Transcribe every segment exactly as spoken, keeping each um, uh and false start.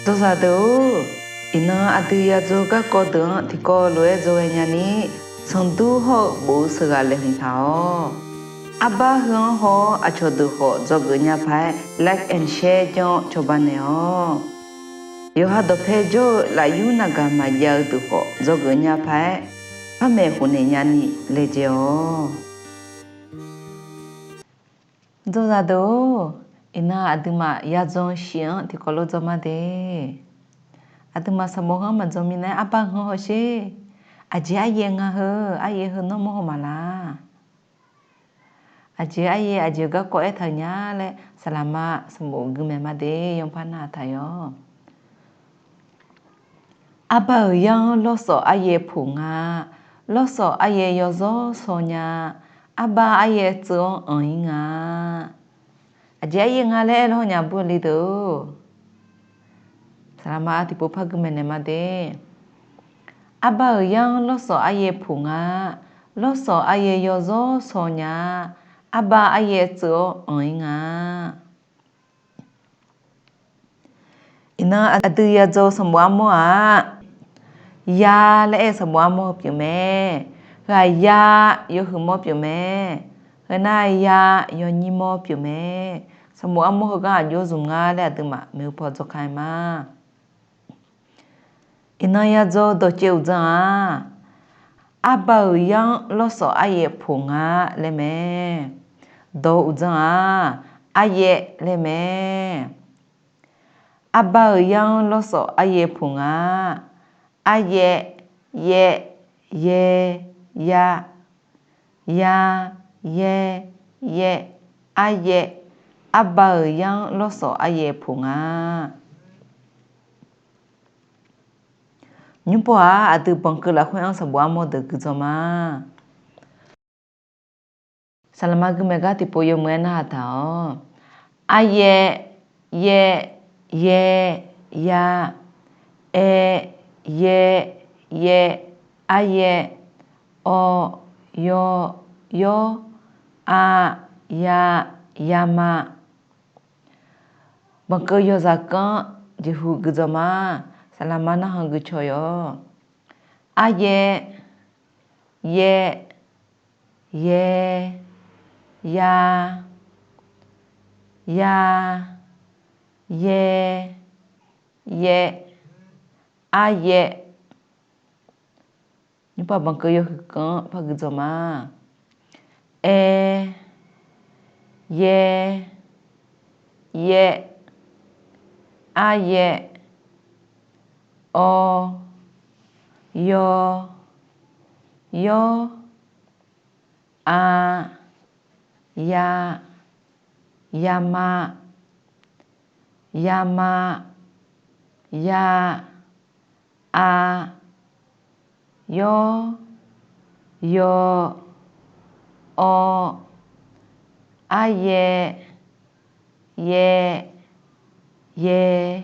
Dzawzaq deuq-or, iqnan aqdui yadzaw garkawv deuq-anr tiqkawv lof-aer dzawghae nyani, sanqdur hawr-eu bof-eu sheuqghaq laeqhmq taq-awq. Arbar heu-anr haw-awr aqcawq deuq khawf dzawgeuf nya paq-aer like and share janr-awr cawba naeq-awq. Yawqha dawqpae jawr-eu lafyur navgaq maqjav-eu deuq khawf dzawgeuf nya paq-aer, par maeqhu naeq nyani laejae-awq. Dzawzaq deuq-or, iqnan aqduimaf yadzaw shif-anr tiqkawv lof dzaw ma de. Aqduimaf sanqbof heu-anr maqdzawq minav-aer arbar heu-anr hawsher. Aqjeq aryaev nga heu, aryaev heu nawr mawr haw maqlaq? Aqjeq aryaev aqjeq garkawv aertaq-euq nya laer saqlaqma sanqbof gui maeq ma de, yanrpar nar taq yawr. Arbar-euq yar-anr lawrsawf aryaev poq nga. Lawrsawf aryaev yawzawr shaw nya. Arbar aryaev tseuv-anr anq-ir nga. Aqjeq aryaev nga laer aer-awr nya bur-eu li deuq-or, saqlaqma tiqpov par gui maeqnaeq ma de. Arbar-euq yar-anr lawrsawf aryaev poq nga. Lawrsawf aryaev yawzawr shaw nya. Arbar aryaev tseuv-awr anq-ir nga. Iqnan aqdui yadzaw sanqbof armawr-aq, ya laer aer-eu sanqbof armawr heu pyeuf mae. Heu-aq ya yawhuiq mawr pyeuf mae. Heu nar ya yawnyir mawr pyeuf mae. Sanqbof armawr heugar aqjox zmq nga laer aqduimaf maeqhu paw dzawrka-aer ma. Iqnan yadzaw dawqcaev uqdzan-aq, arbar-euq yar-anr lawrsawf aryaev poq nga laer mae. Dawq uqdzan-aq, aryaev laer mae. Arbar-euq yar-anr lawrsawf aryaev poq nga. Aryaev, yaev, yae, ya, ya, yae, yaev, aryaev. Arbar-euq yar-anr lawrsawf aryaev poq nga. Nymrpov-aq, aqdui banqkeuv lafkhoer-anr sanqbof armawr deuq gui dzaw ma. Saqlaqma gui maeq gar tiqpov yawmuiq aer narhaq taq-awq. Aryaev, yaev, yae, ya, aer, yae, yaev, aryaev, awr, yawr, yawr, ar, ya, yama. Banqkeuv yawzaq keuv-anr jeqhu gui dzaw ma. Saqlaqma narhaq gui caw yawq. Aryaev, yaev, yae, ya, ya, yae, yaev, aryaev. Nymrpov banqkeuv yawhuiq keuv-anr par gui dzaw ma. Aer, yaer, yaev, aryaev, awr, yawr, yawr, ar, ya, yama, yama, ya, ar, yawr, yawr, awr, aryaev, yaev, yae,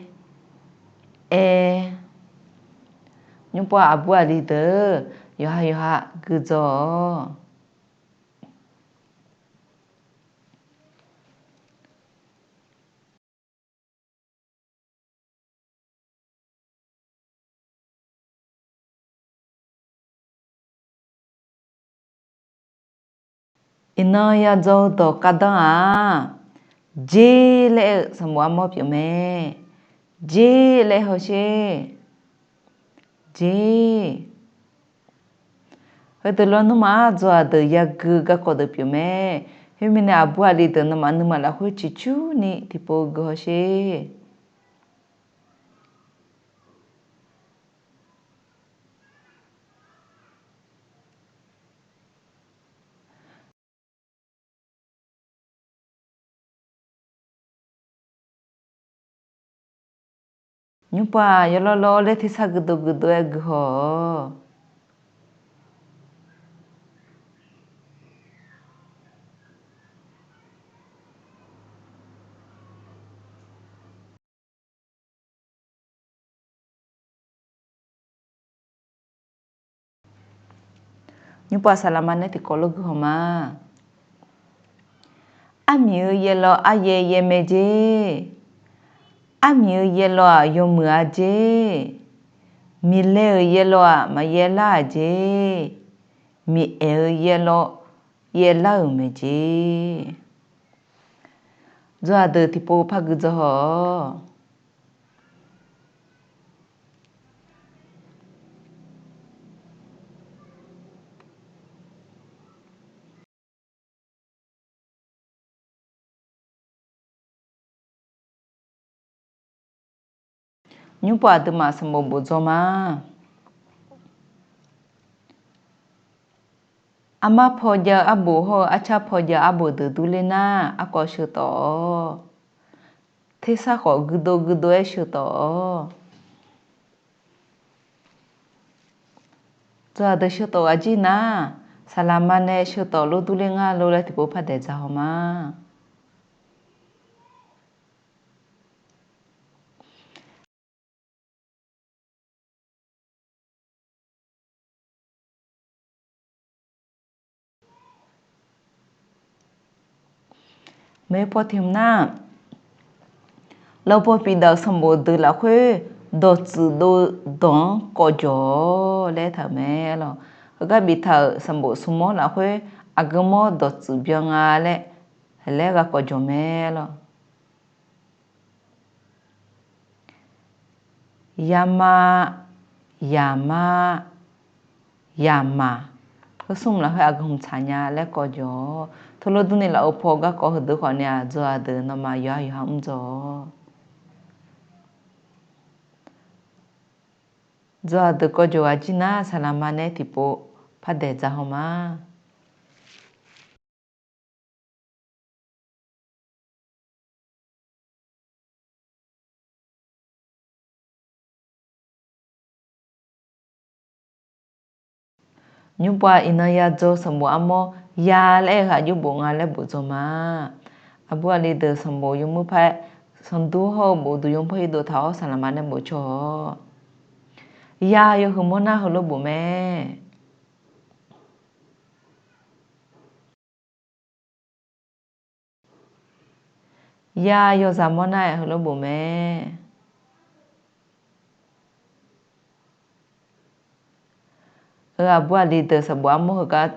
aer. Nymrpov aqbur aqli deuq yawqha yawqha gui dzaw-awq. Iqnan yadzaw dawq gardanr-aq, jer laer aer-eu sanqbof armawr pyeuf mae. Jer laer hawsher. Jer. Heudeuq lawr nawmaf-anr dzaw-aq deuq yagui garkawv deuq pyeuf mae. Khoermirnae aqbur aqli deuq nawmaf nuima lafkhoer ciqcurni tiqpov gui hawsher. Nymrpov-aq, yawlawr lawr laer tersar guiqdov guiqdov-aer guihaw-awq. Nymrpov saqlaqma nae tiqkawv lof guihaw ma. Armiq-eu yaev lawr aryaev yaev mae jer. Armiq-eu yaerlawv-aq yawmuiq-a jer. Miqlaer-euq yaerlawv-aq maqyaer lar-aq jer. Miqaer-eu yaerlawv yaer lar-euq mae jer. Dzawzaq deuq tiqpov par guidzaw haw-awq. Nymrpov aqduimaf sanqbof bof dzaw ma. Armar paw jav-eu arbof hawr-eu arcar paw jav-eu arbof deuq durler nar, arkawv sheuqtawf-awq. Tersar khawf guidov guidov-aer sheuqtawf-awq. Dzawzaq deuq sheuqtawf ghaq jir nar, saqlaqma nae sheuqtawf lof durler nga lof laer tiqpov par daeq dzaq haw ma. Maeq paw tiq hmq nar, lafov paw bifdaq-euq sanqbof deuq lafkhoer dawqtsuif dov-eu dawq-anr kawv jawq-awq laer taq-euq mae lawq. Heugar biftaq-euq sanqbof smq mawr lafkhoer aqgeu mawr dawqtsuif byan nga laer, heuq laer ghaq kawv jawq mae lawq. Yama, yama, yamaf. Heu smr lafkhoer aqgeu hmq tsaq nya laer kawv jawq-awq. Teulof durni lafov paw garkawv heudeuq khawf ni-aq, dzawzaq deuq nawmaf yawqha yawqha mr dzaw-awq. Dzawzaq deuq kawv jawq ghaq jir nar, saqlaqma nae tiqpov par daeq dzaq haw ma. Nymrpov-aq iqnan yadzaw sanqbof armawr ya laer-eu ghaq jawr bof nga laer bof dzaw ma. Aqbur aqli deuq sanqbof yawmuir par-aer, sanqdur hawr-eu bof duq yawmuir par irdov taq-awr saqlaqma nae bof caw-awq. Ya yawhuiq mawr nar heulof bof mae. Ya yawzaq mawr nar-aer heulof bof mae. Eu, aqbur aqli deuq sanqbof armawr heugar,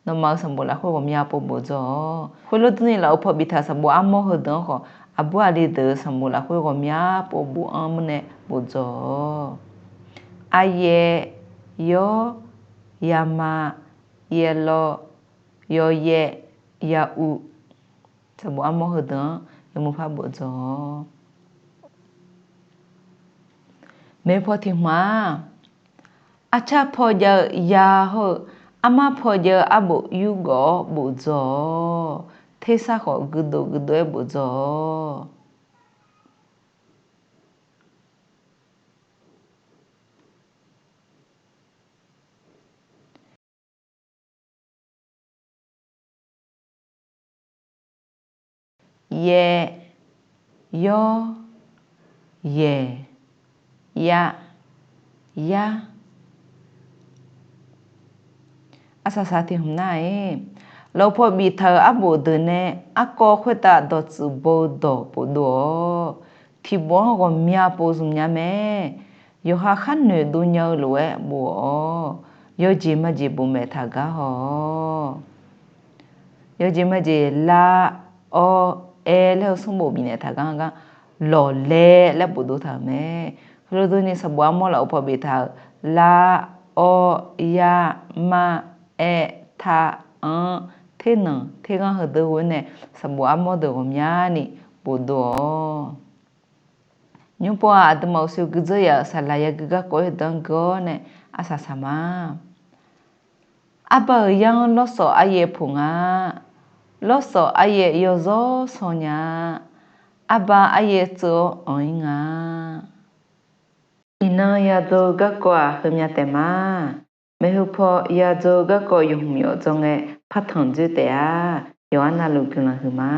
nawmaf-euq sanqbof lafkhoer ghawqmya pov bof dzaw-awq. Khoerlof durni lafov paw biftaq sanqbof armawr heudeuq-anr khawf, aqbur aqli deuq-euq sanqbof lafkhoer ghawqmya pov bof-anr mr nae bof dzaw-awq. Aryaer, yawr, yama, yaerlawv, yawyaer, ya-uv. Sanqbof armawr heudeuq-anr yawmuir par bof dzaw-awq. Maeq paw tiq hmq-aq, arcar paw jav-eu ya hawr-eu armar paw jav-eu arbof yurgawv-awr bof dzaw-awq. Tersar khawf guidov guidov-aer bof dzaw-awq. Yaer, yawr, yaeq, yav, yar. Arsaq saq tiq hmq nar-iq, lafov paw biftaq-euq arbof deuq nae arkawv khoertav dawqtsuif baw-eu dawq pofdov-awr, tiqbof-anr ghawqmya pov zmq nya mae. Yawqha khar noeqdov nya-eu lof-aer bof-awr, yawjeq majeq bof maeq taq gar haw-awq. Yawjeq majeq lar, awr, aer laer-eu smr bof bifnaeq taq gar gar, lawqlae laer bof dov taq-euq mae. Heulof durni sanqbof armawr lafov paw biftaq-euq lar, awr, yar, mar, aer, tar, anr, ternanq terghanr heudeuq ghoe nae sanqbof armawr deuq ghawqmyani bof dov-awq. Nymrpov-aq, aqduimaf uqshoe guidzeur yaf-euq saqlaq yagui garkawv-aer heudeuq-anr gui-awr nae arsaq saq ma. Arbar-euq yar-anr lawrsawf aryaer poq nga. Lawrsawf aryaer yawzawr shaw nya. Arbar aryaer tseuv-awr anq-ir nga. Iqnan yadzaw-eu garkawv-aq heumya taef ma. Maeqhu paw yadzaw-eu garkawv yawhmq yawf dzawr ngae partanq dzoer taef-a. Yawqha navluf guiqlanq huiqma.